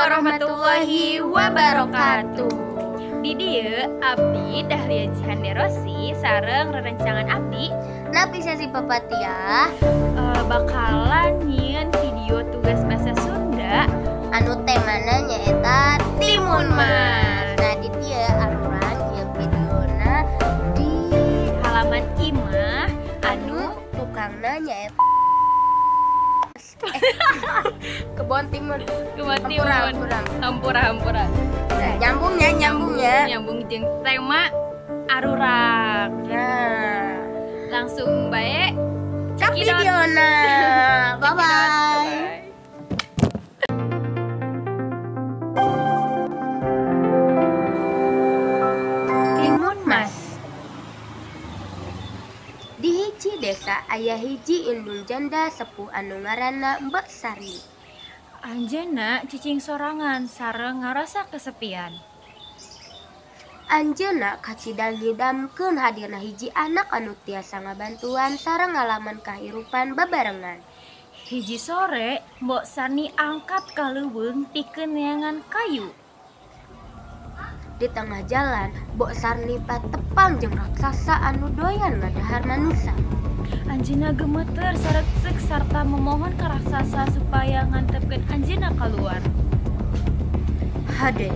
Warahmatullahi wabarakatuh. Di dieu abdi Dahlia Jihanderosi sareng rerencangan abdi Napisa si Papatia bakalan nyieun video tugas bahasa Sunda anu temana nyaeta Timun Mas. Nah di dieu arurang nyieun videona di halaman imah anu tukangna nyaeta Kebon Timun. Kebon Timun. Hampura. Nah, nyambungnya. Nyambung jeung tema arurang. Nah, langsung bae cek videona. Bye bye. Timun Mas. Di hiji desa aya hiji indung janda sepuh anu ngaranna Mbok Sarni. Anjeunna cicing sorangan sareng ngarasa kesepian. Anjeunna kacidang ngidamkeun hadirna hiji anak anu tiasa ngabantuan sareng ngalaman kahirupan babarengan. Hiji sore, Mbok Sarni angkat ka leuweung pikeun neangan kayu. Di tengah jalan, Mbok Sarni patepang jeung raksasa anu doyan ngadahar manusa. Anjeunna gemeter sareksek sarta memohon ka raksasa supaya ngantepkeun anjeunna kaluar. Hade,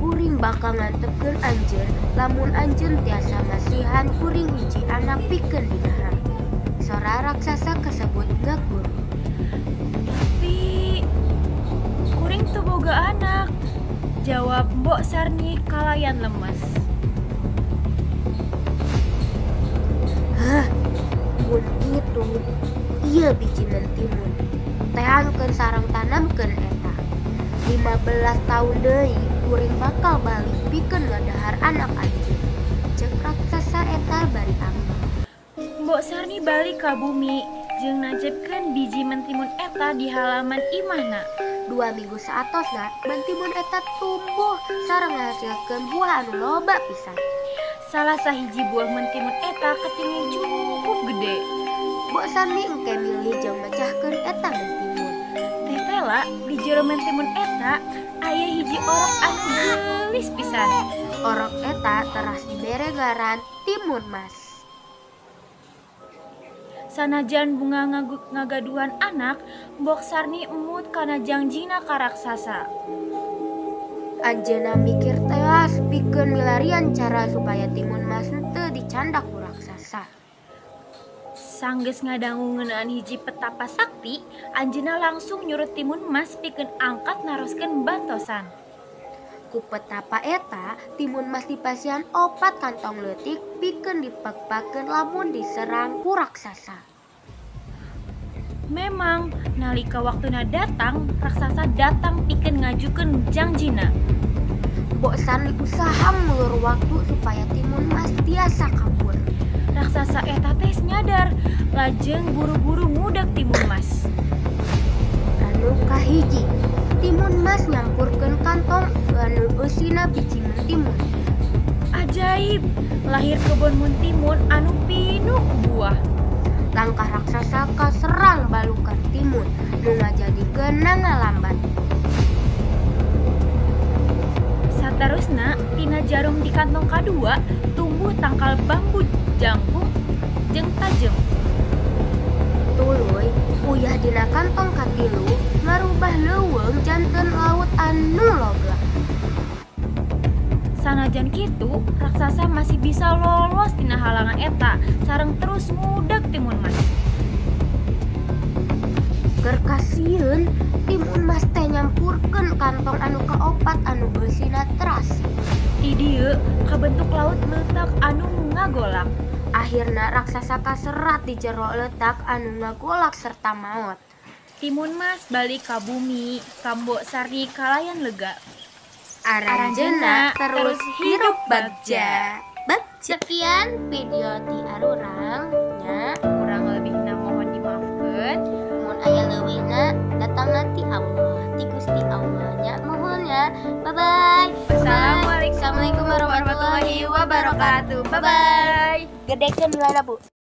kuring bakal ngantepkeun anjeun lamun anjeun tiasa masihan kuring hiji anak pikeun didahar. Sora raksasa kasebut ngagur. Tapi kuring teu boga anak, jawab Mbok Sarni kalayan lemes. Hah, mun kitu ieu biji mentimun. Teangkeun sareng tanamkeun eta. 15 tahun deui kuring bakal balik pikeun ngadahar anak anjeun. Ceuk raksasa eta bari ambek. Mbok Sarni balik ka bumi jeung najebkeun biji mentimun eta di halaman imahna. 2 minggu saatosna, mentimun eta tumbuh sareng ngahasilkeun buah anu loba pisan. Salah sahiji buah mentimun eta ketinggi cukup gede. Mbok Sarni engke milih jeung mecahkeun eta mentimun. Teh-tela di jero mentimun eta aya hiji orok anu geulis pisan. Orok eta teras dibere ngaran Timun Mas. Sanajan bunga ngagaduhan anak, Mbok Sarni emut kana jangjina ka raksasa. Anjeunna mikir teas pikeun milarian cara supaya Timun Mas henteu dicandak ku raksasa. Sanggeus ngadangu ngeunaan hiji petapa sakti, anjeunna langsung nyurut Timun Mas pikeun angkat naroskeun bantosan. Ku petapa eta, Timun Mas dipasihan 4 kantong leutik pikeun dipekpakeun lamun diserang ku raksasa. Memang, nalika waktuna datang, raksasa datang pikeun ngajukeun jangjina. Mbok Sarni usaha ngulur waktu supaya Timun Mas tiasa kabur. Raksasa eta teh nyadar, lajeng buru-buru ngudak Timun Mas. Anu kahiji, Timun Mas nyampurkeun kantong anu eusina biji mentimun. Ajaib, lahir kebon mentimun anu pinuh buah. Langkah raksasa kaserang balukan timun nu ngajadikeun ngalambat. Saterusna, tina jarum di kantong kadua tumbuh tangkal bambu jangkung jeung tajem. Tuluy, uyah dina kantong katilu ngarubah leuweung janten laut anu loba. Sanajan kitu, raksasa masih bisa lolos tina halangan eta sareng terus ngudak Timun Mas. Keur kasieun, Timun Mas teh nyampurkeun kantong anu kaopat anu eusina terasi. Di dieu kabentuk laut leutak anu ngagolak. Akhirna raksasa kaserat di jero leutak anu ngagolak serta maot. Timun Mas balik ka bumi, ka Mbok Sarni kalayan lega. Aranjeunna terus hirup bagja. Bagja. Sekian video ti arurang nya, kurang lebihna mohon dimaafkeun. Mun aya leuwihna datangna ti Allah, ti Gusti Allah nya, mohon ya. Bye bye. Assalamualaikum warahmatullahi wabarakatuh. Bye bye. Gedekeun nilainya, Bu.